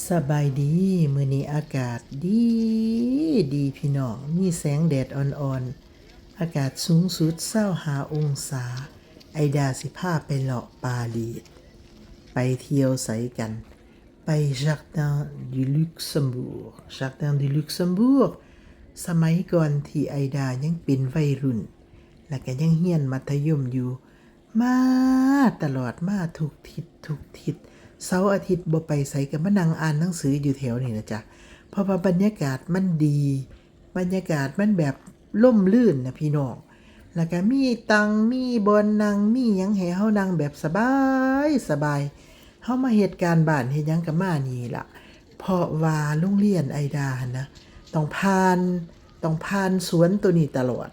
ສະບາຍດີ, ມື້ນີ້ອາກາດດີ ດີພີ່ນ້ອງ, ມີແສງແດດອ່ອນໆ, ອາກາດສູງສຸດຊາວຫ້າອົງສາ. ໄອດາຊິພາໄປເລາະປາຣີດ. ໄປທ່ຽວໃສກັນ? ໄປ Jardin du Luxembourg. Jardin du Luxembourg ສະໄໝກ່ອນທີ່ໄອດາຍັງເປັນໄວລຸ້ນ ແລະກະຍັງຮຽນມັດທະຍົມຢູ່ ມາຕະຫຼອດ, ມາທຸກທິດທຸກທິດ. ເສົາອາທິດບໍ່ໄປໃສ ກະມານັ່ງອ່ານໜັງສືຢູ່ແຖວນີ້ລະຈ້ະ, ເພາະວ່າບັນຍາກາດມັນດີ, ບັນຍາກາດມັນແບບລົມລື່ນນະພີ່ນ້ອງ, ແລ້ວກະມີຕັ່ງ, ມີບ່ອນນັ່ງ, ມີຫຍັງໃຫ້ເຮົານັ່ງແບບສະບາຍສະບາຍ. ເຮົາມາເຮັດການບ້ານເຮັດຫຍັງກະມານີ້ລະ, ເພາະວ່າໂຮງຮຽນໄອດາຫັ້ນນະ ຕ້ອງຜ່ານ, ຕ້ອງຜ່ານສວນໂຕນີ້ຕະຫຼອດ.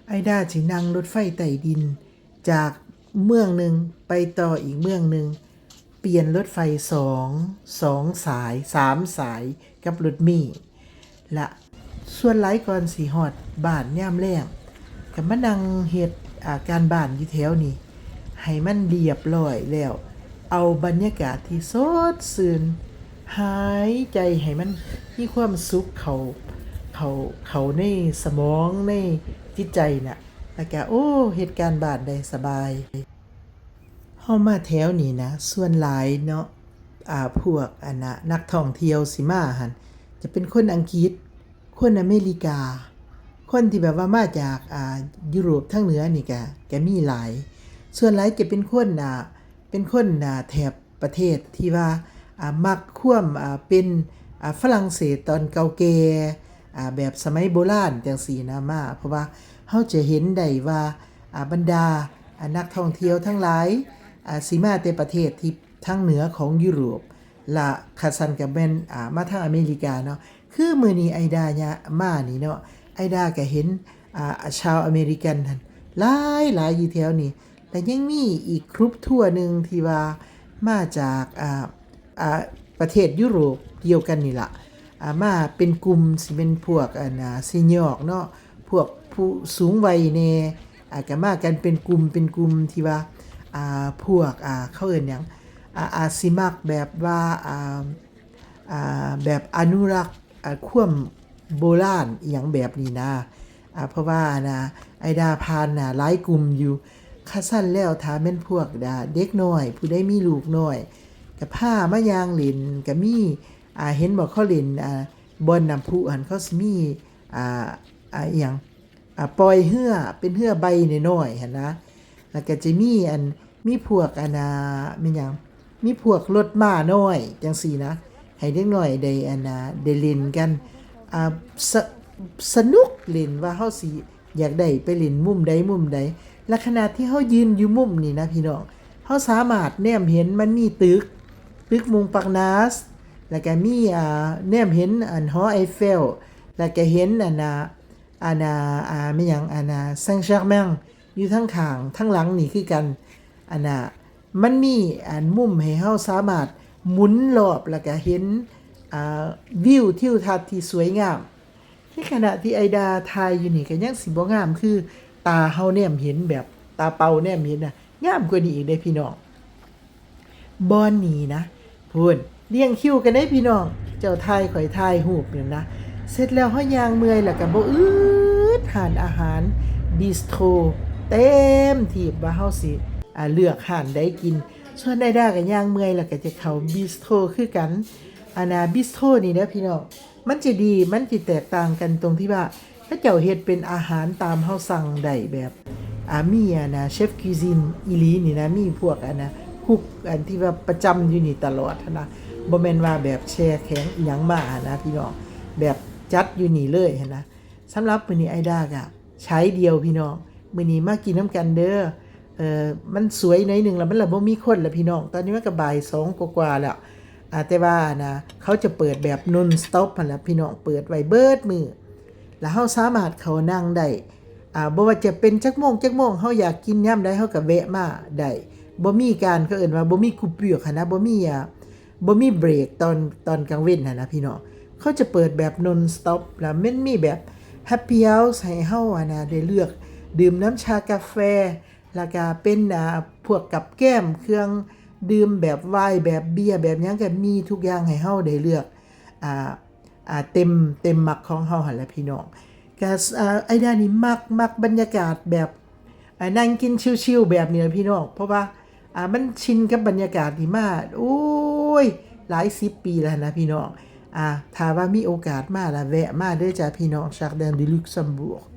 ໄອດາຊິນັ່ງລົດໄຟໃຕ້ດິນ ຈາກເມືອງໜຶ່ງໄປຕໍ່ອີກເມືອງໜຶ່ງ, ປ່ຽນລົດໄຟສອງ, ສອງສາຍ, ສາມສາຍກັບລົດເມ, ລະສ່ວນຫຼາຍກ່ອນຊິຮອດບ້ານຍາມແລງ ກະມານັ່ງເຮັດ, ອາ, ການບ້ານຢູ່ແຖວນີ້ ໃຫ້ມັນລຽບລ້ອຍແລ້ວ, ເອົາບັນຍາກາດທີ່ສົດຊື່ນ, ຫາຍໃຈໃຫ້ມັນມີຄວາມສຸກເຂົ້າ, ເຂົ້າ, ເຂົ້າໃນສະໝອງ, ໃນຈິດໃຈນະ. ແລ້ວກະ ໂອ້ ເຮັດການບ້ານໄດ້ສະບາຍ. ເຮົາມາແຖວນີ້ນະ ສ່ວນຫຼາຍເນາະ ອາ ພວກອັນນະ ນັກທ່ອງທ່ຽວຊິມາຫັ້ນ ຈະເປັນຄົນອັງກິດ, ຄົນອາເມລິກາ, ຄົນທີ່ແບບວ່າມາຈາກ ອາ ຢູໂຣບທາງເໜືອນີ້ກະ ກະມີຫຼາຍ. ສ່ວນຫຼາຍຈະເປັນຄົນ ອາ ເປັນຄົນ ອາ ແຖບ ປະເທດທີ່ວ່າ ອາ ມັກຄວາມ ອາ ເປັນ ອາ ຝຣັ່ງເສດຕອນເກົ່າແກ່ ອາ ແບບສະໄໝໂບລານຈັ່ງຊີ້ນະມາ, ເພາະວ່າເຮົາຈະເຫັນໄດ້ວ່າ ອາ ບັນດາ ອາ ນັກທ່ອງທ່ຽວທັງຫຼາຍ ອາ ຊິມາແຕ່ປະເທດທີ່ທາງເໜືອຂອງຢູໂຣບ ລະຄັນຊັ້ນກະແມ່ນ ອາ ມາທາງອາເມລິກາເນາະ. ຄືມື້ນີ້ໄອດາຍາມານີ້ເນາະ, ໄອດາກະເຫັນ ອາ ຊາວອາເມລິກັນຫັ້ນຫຼາຍໆຢູ່ແຖວນີ້. ແລະຍັງມີອີກ group tour ໜຶ່ງທີ່ວ່າມາຈາກ ອາ ອາ ປະເທດຢູໂຣບດຽວກັນນີ້ລະ ອາ ມາເປັນກຸ່ມ ຊິເປັນພວກ ອັນນາ ຊີນອກເນາະ ພວກຜູ້ສູງໄວແດ່ ອາ ກະມາກັນເປັນກຸ່ມ ເປັນກຸ່ມທີ່ວ່າ ອາ ພວກ ອາ ເຂົາເອີ້ນຫຍັງ ອາ ອາດຊິມັກແບບວ່າ ອາ ອາ ແບບອະນຸລັກ ອາ ຄວາມໂບລານອີ່ຫຍັງແບບນີ້ນາ. ອາ ເພາະວ່ານະ ໄອດາຜ່ານນະຫຼາຍກຸ່ມຢູ່. ຄັນຊັ້ນແລ້ວ ຖ້າແມ່ນພວກ ອາ ເດັກນ້ອຍ ຜູ້ໃດມີລູກນ້ອຍ ກະພາມາຍ່າງຫຼິ້ນ ກະມີ ອາ ເຫັນບໍ່ ເຂົາຫຼິ້ນ ອາ ບ່ອນນ້ຳພຸຫັ້ນ ເຂົາຊິມີ ອາ ອາ ອີ່ຫຍັງ ອາ ປ່ອຍເຮືອ ເປັນເຮືອໃບນ້ອຍໆຫັ້ນນະ. ແລ້ວກະຈະມີອັນ ມີພວກອັນນາ ແມ່ນຫຍັງ ມີພວກລົດມ້ານ້ອຍຈັ່ງຊີ້ນະ ໃຫ້ເດັກນ້ອຍໄດ້ອັນນາ ໄດ້ຫຼິ້ນກັນ ອາ ສະ ສະໜຸກຫຼິ້ນ ວ່າເຮົາຊິຢາກໄດ້ໄປຫຼິ້ນມຸມໃດມຸມໃດ. ແລະຂະນະທີ່ເຮົາຢືນຢູ່ມຸມນີ້ນະພີ່ນ້ອງ ເຮົາສາມາດແນມເຫັນ ມັນມີຕຶກ ຕຶກມົງປາກນາສ ແລ້ວກະມີ ອາ ແນມເຫັນອັນຫໍໄອເຟວ ແລ້ວກະເຫັນອັນນາ ອັນນາ ອາ ແມ່ນຫຍັງ ອັນນາ ແຊງແຊກແມງ ຢູ່ທາງຂ້າງ ທາງຫຼັງນີ້ຄືກັນ. ອັນນາ ມັນມີອັນມຸມໃຫ້ເຮົາສາມາດໝູນລອບ ແລ້ວກະເຫັນ ອາ ວິວທິວທັດທີ່ສວຍງາມ. ໃນຂະນະທີ່ໄອດາຖ່າຍຢູ່ນີ້ກະຍັງຊິບໍ່ງາມຄືຕາເຮົາແນມເຫັນ ແບບຕາເປົ່າແນມເຫັນນະ ງາມກວ່ານີ້ອີກເດ້ພີ່ນ້ອງ. ບ່ອນນີ້ນະ ພຸ້ນ ລຽງຄິວກັນເດ້ພີ່ນ້ອງ ເຈົ້າຖ່າຍຂ້ອຍຖ່າຍຮູບນັ້ນນະ. ເສັດແລ້ວເຮົາຍ່າງເມື່ອຍ ແລ້ວກະບໍ່ອຶດ ຮ້ານອາຫານບິສໂຕຣເຕັມທີ່ ວ່າເຮົາຊິ ອາ ເລືອກຮ້ານໃດກິນ. ສ່ວນໄອດາກະຍ່າງເມື່ອຍ ແລ້ວກະຈະເຂົ້າບິສໂຕຣຄືກັນ. ອັນນາ ບິສໂຕຣນີ້ເດີພີ່ນ້ອງ ມັນຈະດີ ມັນຈະແຕກຕ່າງກັນຕົງທີ່ວ່າ ເຂົາເຈົ້າເຮັດເປັນອາຫານຕາມເຮົາສັ່ງໄດ້ ແບບ ອາ ມີອັນນາ ເຊຟຄີຊິນອີ່ຫຼີນີ້ນະ ມີພວກອັນນາ ຄຸກອັນທີ່ວ່າປະຈຳຢູ່ນີ້ຕະຫຼອດຫັ້ນນະ ບໍ່ແມ່ນວ່າແບບແຊ່ແຂງອີ່ຫຍັງມາຫັ້ນນະພີ່ນ້ອງ ແບບຈັດຢູ່ນີ້ເລີຍຫັ້ນນະ. ສຳລັບມື້ນີ້ໄອດາກະສາຍດຽວພີ່ນ້ອງ ມື້ນີ້ມາກິນນຳກັນເດີ. ເອີ ມັນສວຍໜ້ອຍໜຶ່ງລະ ມັນລະບໍ່ມີຄົນລະພີ່ນ້ອງ ຕອນນີ້ມັນກະບ່າຍສອງກວ່າໆແລ້ວ. ອາ ແຕ່ວ່ານະ ເຂົາຈະເປີດແບບ non stop ຫັ້ນລະພີ່ນ້ອງ ເປີດໄວ້ເບິດມື້ ລະເຮົາສາມາດເຂົ້ານັ່ງໄດ້ ອາ ບໍ່ວ່າຈະເປັນຈັກໂມງຈັກໂມງ ເຮົາຢາກກິນຍາມໃດເຮົາກະແວະມາໄດ້ ບໍ່ມີການ ເຂົາເອີ້ນວ່າບໍ່ມີ coupure ຫັ້ນນະ ບໍ່ມີ ອາ ບໍ່ມີເບຣກຕອນ ຕອນກາງເວັນຫັ້ນນະພີ່ນ້ອງ. ເຂົາຈະເປີດແບບ non stop ລະແມ່ນມີແບບ happy hour ໃຫ້ເຮົາຫັ້ນນະ ໄດ້ເລືອກດື່ມນ້ຳຊາກາແຟ ລະກະເປັນ ອາ ພວກກັບແກ້ມ ເຄື່ອງ ດື່ມແບບໄວນ໌ ແບບເບຍ ແບບຫຍັງ ກໍມີທຸກຢ່າງໃຫ້ເຮົາໄດ້ເລືອກ ອ່າ ອ່າ ເຕັມ ເຕັມມັກຂອງເຮົາຫັ້ນແຫຼະພີ່ນ້ອງ. ກໍ ອ່າ ໄອດານີ້ມັກ ມັກບັນຍາກາດແບບ ອ່າ ນັ່ງກິນຊິວໆແບບນີ້ລະພີ່ນ້ອງ ເພາະວ່າ ອ່າ ມັນຊິນກັບບັນຍາກາດນີ້ມາ ໂອ້ຍ ຫຼາຍສິບປີແລ້ວນະພີ່ນ້ອງ. ອ່າ ຖ້າວ່າມີໂອກາດມາລະ ແວະມາເດີຈ້າພີ່ນ້ອງ Jardin du Luxembourg.